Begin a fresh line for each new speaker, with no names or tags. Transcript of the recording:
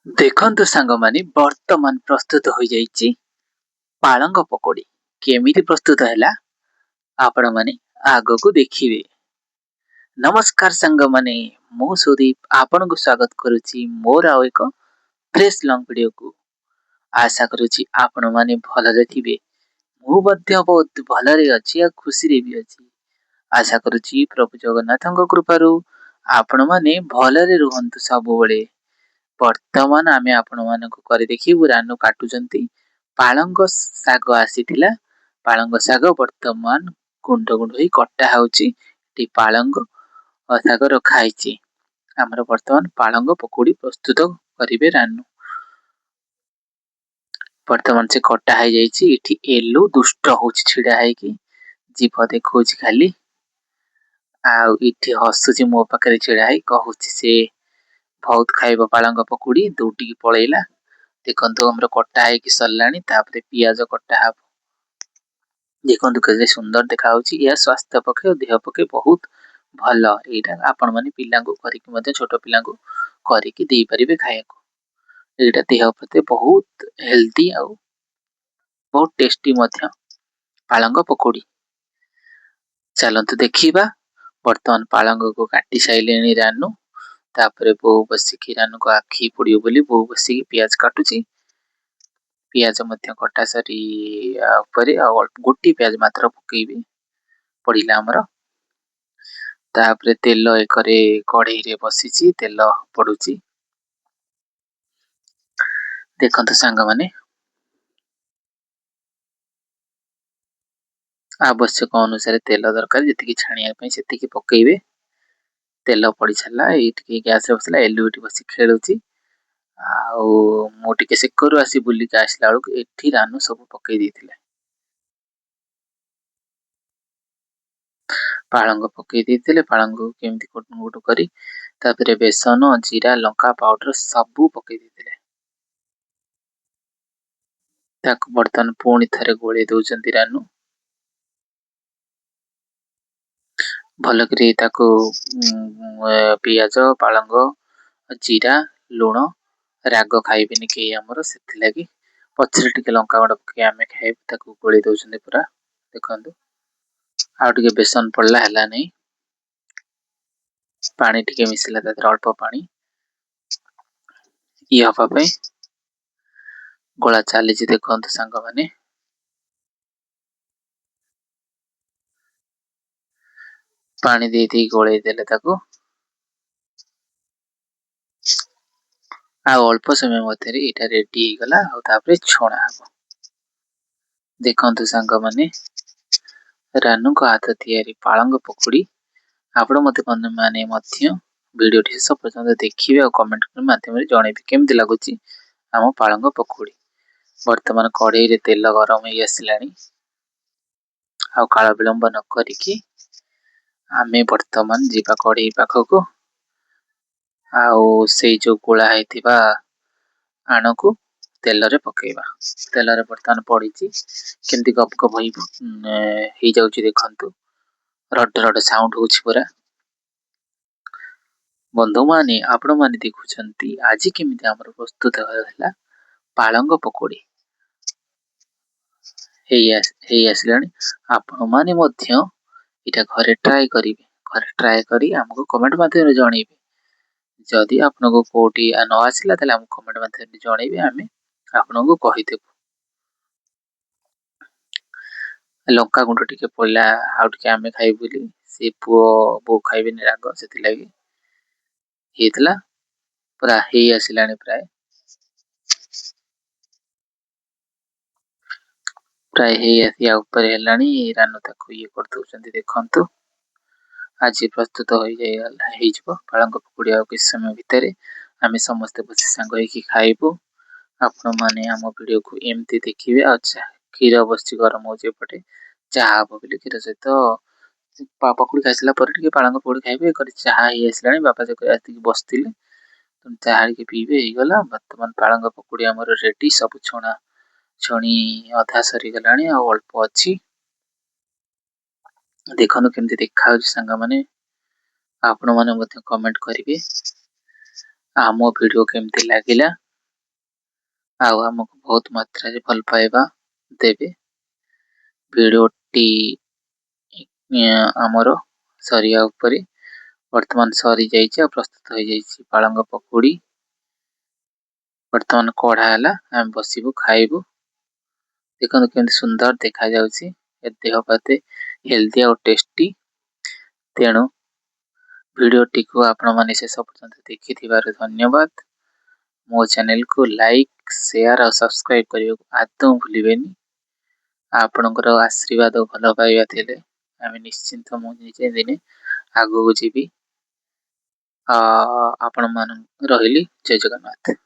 ଦେଖନ୍ତୁ ସାଙ୍ଗମାନେ, ବର୍ତ୍ତମାନ ପ୍ରସ୍ତୁତ ହୋଇଯାଇଛି ପାଳଙ୍ଗ ପକୋଡ଼ି। କେମିତି ପ୍ରସ୍ତୁତ ହେଲା ଆପଣମାନେ ଆଗକୁ ଦେଖିବେ। ନମସ୍କାର ସାଙ୍ଗମାନେ, ମୁଁ ସୁଦୀପ ଆପଣଙ୍କୁ ସ୍ୱାଗତ କରୁଛି ମୋର ଆଉ ଏକ ଫ୍ରେଶ୍ ଲଙ୍ଗ ଭିଡ଼ିଓକୁ। ଆଶା କରୁଛି ଆପଣମାନେ ଭଲରେ ଥିବେ। ମୁଁ ମଧ୍ୟ ବହୁତ ଭଲରେ ଅଛି ଆଉ ଖୁସିରେ ବି ଅଛି। ଆଶା କରୁଛି ପ୍ରଭୁ ଜଗନ୍ନାଥଙ୍କ କୃପାରୁ ଆପଣମାନେ ଭଲରେ ରୁହନ୍ତୁ ସବୁବେଳେ। ବର୍ତ୍ତମାନ ଆମେ ଆପଣମାନଙ୍କୁ କରି ଦେଖିବୁ, ରାନୁ କାଟୁଛନ୍ତି। ପାଳଙ୍ଗ ଶାଗ ଆସିଥିଲା, ପାଳଙ୍ଗ ଶାଗ ବର୍ତ୍ତମାନ ଗୁଣ୍ଡ ଗୁଣ୍ଡ ହେଇ କଟା ହେଉଛି। ଏଠି ପାଳଙ୍ଗ ଶାଗ ରଖା ହେଇଛି। ଆମର ବର୍ତ୍ତମାନ ପାଳଙ୍ଗ ପକୋଡ଼ି ପ୍ରସ୍ତୁତ କରିବେ ରାନୁ। ବର୍ତ୍ତମାନ ସେ କଟା ହେଇଯାଇଛି। ଏଠି ଏଲୁ ଦୁଷ୍ଟ ହଉଛି, ଛିଡ଼ା ହେଇକି ଜିଭ ଦେଖଉଛି ଖାଲି, ଆଉ ଏଠି ହସୁଛି ମୋ ପାଖରେ ଛିଡ଼ା ହେଇ, କହୁଛି ସେ ବହୁତ ଖାଇବ ପାଳଙ୍ଗ ପକୁଡ଼ି। ଦୌଡ଼ିକି ପଳେଇଲା। ଦେଖନ୍ତୁ, ଆମର କଟା ହେଇକି ସରିଲାଣି। ତାପରେ ପିଆଜ କଟା ହବ। ଦେଖନ୍ତୁ କେତେ ସୁନ୍ଦର ଦେଖାଯାଉଛି। ଏହା ସ୍ୱାସ୍ଥ୍ୟ ପକ୍ଷେ, ଦେହ ପକ୍ଷେ ବହୁତ ଭଲ। ଏଇଟା ଆପଣମାନେ ପିଲାଙ୍କୁ କରିକି ମଧ୍ୟ, ଛୋଟ ପିଲାଙ୍କୁ କରିକି ଦେଇପାରିବେ ଖାଇବାକୁ। ଏଇଟା ଦେହ ପ୍ରତି ବହୁତ ହେଲ୍ଦି ଆଉ ବହୁତ ଟେଷ୍ଟି ମଧ୍ୟ ପାଳଙ୍ଗ ପକୋଡ଼ି। ଚାଲନ୍ତୁ ଦେଖିବା। ବର୍ତ୍ତମାନ ପାଳଙ୍ଗକୁ କାଟି ସାରିଲେଣି ରାନୁ। ତାପରେ ବୋଉ ବସିକି, ରାନୁକୁ ଆଖି ପୋଡ଼ିବ ବୋଲି ବୋଉ ବସିକି ପିଆଜ କାଟୁଛି। ପିଆଜ ମଧ୍ୟ କଟା ସରି ଉପରେ ଆଉ ଅଳ୍ପ ଗୋଟିଏ ପିଆଜ ମାତ୍ର ପକେଇବି ପଡ଼ିଲା ଆମର। ତାପରେ ତେଲ ଏକରେ କଢ଼େଇରେ ବସିଛି, ତେଲ ପଡୁଛି। ଦେଖନ୍ତୁ ସାଙ୍ଗମାନେ, ଆବଶ୍ୟକ ଅନୁସାରେ ତେଲ ଦରକାର, ଯେତିକି ଛାଣିବା ପାଇଁ ସେତିକି ପକେଇବେ। ତେଲ ପଡ଼ି ସାରିଲା, ଏଇ ଟିକେ ଗ୍ୟାସରେ ବସିଲା। ଏଲୁ ଏଠି ବସି ଖେଳୁଛି। ଆଉ ମୁଁ ଟିକେ ସେକରୁ ଆସି ବୁଲିକି ଆସିଲା ବେଳକୁ ଏଠି ରାନୁ ସବୁ ପକେଇ ଦେଇଥିଲେ, ପାଳଙ୍ଗ ପକେଇ ଦେଇଥିଲେ। ପାଳଙ୍ଗକୁ କେମିତି ଗୁଣ୍ଡ କରି ତାପରେ ବେସନ, ଜିରା, ଲଙ୍କା ପାଉଡର ସବୁ ପକେଇ ଦେଇଥିଲେ। ତାକୁ ବର୍ତ୍ତମାନ ପୁଣି ଥରେ ଗୋଳେଇ ଦଉଛନ୍ତି ରାନୁ ଭଲକରି ତାକୁ। ପିଆଜ, ପାଳଙ୍ଗ, ଜିରା, ଲୁଣ। ରାଗ ଖାଇବେନି କେହି ଆମର, ସେଥିଲାଗି ପଛରେ ଟିକେ ଲଙ୍କା ଗୁଣ୍ଡ ପକେଇ ଆମେ ଖାଇବୁ। ତାକୁ ଗୋଳେଇ ଦଉଛନ୍ତି ପୁରା। ଦେଖନ୍ତୁ, ଆଉ ଟିକେ ବେସନ ପଡ଼ିଲା, ହେଲା ନାହିଁ। ପାଣି ଟିକେ ମିଶିଲା ତା ଦେହରେ, ଅଳ୍ପ ପାଣି ଇଏ ହବା ପାଇଁ। ଗୋଳା ଚାଲିଛି, ଦେଖନ୍ତୁ ସାଙ୍ଗମାନେ। ପାଣି ଦେଇ ଦେଇ ଗୋଳେଇ ଦେଲେ ତାକୁ। ଆଉ ଅଳ୍ପ ସମୟ ମଧ୍ୟରେ ଏଇଟା ରେଡି ହେଇଗଲା, ଆଉ ତାପରେ ଛଣା ହବ। ଦେଖନ୍ତୁ ସାଙ୍ଗମାନେ, ରାନୁଙ୍କ ହାତ ତିଆରି ପାଳଙ୍ଗ ପକୁଡ଼ି। ଆପଣ ମୋତେ ମାନେ ମଧ୍ୟ ଭିଡ଼ିଓଟି ଶେଷ ପର୍ଯ୍ୟନ୍ତ ଦେଖିବେ ଆଉ କମେଣ୍ଟ ମାଧ୍ୟମରେ ଜଣେଇବେ କେମିତି ଲାଗୁଛି ଆମ ପାଳଙ୍ଗ ପକୁଡ଼ି। ବର୍ତ୍ତମାନ କଢ଼େଇରେ ତେଲ ଗରମ ହେଇ ଆସିଲାଣି। ଆଉ କାଳ ବିଳମ୍ବ ନ କରିକି ଆମେ ବର୍ତ୍ତମାନ ଯିବା କଢ଼େଇ ପାଖକୁ, ଆଉ ସେଇ ଯୋଉ ଗୋଳା ହେଇଥିବା ଆଣକୁ ତେଲରେ ପକେଇବା। ତେଲରେ ବର୍ତ୍ତମାନ ପଡ଼ିଛି, କେମିତି ଗପ ଗପ ହେଇ ହେଇଯାଉଛି ଦେଖନ୍ତୁ। ରଡ ରଡ ସାଉଣ୍ଡ ହଉଛି ପୁରା। ବନ୍ଧୁମାନେ, ଆପଣମାନେ ଦେଖୁଛନ୍ତି ଆଜି କେମିତି ଆମର ପ୍ରସ୍ତୁତ ହେଲା ପାଳଙ୍ଗ ପକୋଡ଼ି। ହେଇ ଆସିଲାଣି। ଆପଣମାନେ ମଧ୍ୟ ଏଇଟା ଘରେ ଟ୍ରାଏ କରିବେ। ଘରେ ଟ୍ରାଏ କରି ଆମକୁ କମେଣ୍ଟ ମାଧ୍ୟମରେ ଜଣେଇବେ। ଯଦି ଆପଣଙ୍କୁ କୋଉଠି ନ ଆସିଲା, ତାହେଲେ ଆମକୁ କମେଣ୍ଟ ମାଧ୍ୟମରେ ଜଣେଇବେ, ଆମେ ଆପଣଙ୍କୁ କହିଦେବୁ। ଲଙ୍କା ଗୁଣ୍ଡ ଟିକେ ପଡ଼ିଲା, ଆଉ ଟିକେ ଆମେ ଖାଇବୁ ବୋଲି। ସେ ପୁଅ ବୋଉ ଖାଇବେନି ରାଗ, ସେଥିଲାଗି ହେଇଥିଲା। ପୁରା ହେଇ ଆସିଲାଣି ପ୍ରାୟ, ପ୍ରାୟ ହେଇ ଆସିବା ଉପରେ ହେଲାଣି। ରାନୁ ତାକୁ ଇଏ କରିଦଉଛନ୍ତି। ଦେଖନ୍ତୁ, ଆଜି ପ୍ରସ୍ତୁତ ହୋଇଯାଇଗଲା, ହେଇଯିବ ପାଳଙ୍ଗ ପକୁଡ଼ି ଆଉ କିଛି ସମୟ ଭିତରେ। ଆମେ ସମସ୍ତେ ବସି ସାଙ୍ଗ ହେଇକି ଖାଇବୁ। ଆପଣମାନେ ଆମ ଭିଡ଼ିଓକୁ ଏମିତି ଦେଖିବେ। ଆଚ୍ଛା, କ୍ଷୀର ବସିଛି, ଗରମ ହଉଛି ଏପଟେ, ଚାହା ହବ ବୋଲି। କ୍ଷୀର ସହିତ ପକୁଡ଼ି ଖାଇସାରିଲା ପରେ ଟିକେ ପାଳଙ୍ଗ ପକୁଡ଼ି ଖାଇବେ। ଏକରେ ଚାହା ହେଇ ଆସିଲାଣି, ବାପା ସେ ଆସିକି ବସିଥିଲେ, ଚାହା ଟିକେ ପିଇବେ। ହେଇଗଲା, ବର୍ତ୍ତମାନ ପାଳଙ୍ଗ ପକୁଡ଼ି ଆମର ରେଡି। ସବୁ ଛଣା ଛଣି ଅଧା ସରିଗଲାଣି, ଆଉ ଅଳ୍ପ ଅଛି। ଦେଖନ୍ତୁ କେମିତି ଦେଖାଯାଉଛି ସାଙ୍ଗମାନେ। ଆପଣମାନେ ମଧ୍ୟ କମେଣ୍ଟ କରିବେ ଆମ ଭିଡ଼ିଓ କେମିତି ଲାଗିଲା। ଆଉ ଆମକୁ ବହୁତ ମାତ୍ରାରେ ଭଲ ପାଇବା ଦେବେ। ଭିଡ଼ିଓଟି ଆମର ସରିବା ଉପରେ, ବର୍ତ୍ତମାନ ସରିଯାଇଛି ଆଉ ପ୍ରସ୍ତୁତ ହେଇଯାଇଛି ପାଳଙ୍ଗ ପକୁଡ଼ି। ବର୍ତ୍ତମାନ କଢ଼ା ହେଲା, ଆମେ ବସିବୁ ଖାଇବୁ। ଦେଖନ୍ତୁ କେମିତି ସୁନ୍ଦର ଦେଖାଯାଉଛି। ଏ ଦେହ ପ୍ରତି ହେଲ୍ଦି ଆଉ ଟେଷ୍ଟି। ତେଣୁ ଭିଡ଼ିଓଟିକୁ ଆପଣମାନେ ଶେଷ ପର୍ଯ୍ୟନ୍ତ ଦେଖିଥିବାରୁ ଧନ୍ୟବାଦ। ମୋ ଚ୍ୟାନେଲକୁ ଲାଇକ୍, ସେୟାର ଆଉ ସବସ୍କ୍ରାଇବ କରିବାକୁ ଆଦୌ ଭୁଲିବେନି। ଆପଣଙ୍କର ଆଶୀର୍ବାଦ ଭଲ ପାଇବା ଥିଲେ ଆମେ ନିଶ୍ଚିନ୍ତ, ମୁଁ ନିଜେ ଦିନେ ଆଗକୁ ଯିବି। ଆପଣମାନଙ୍କୁ ରହିଲି, ଜୟ ଜଗନ୍ନାଥ।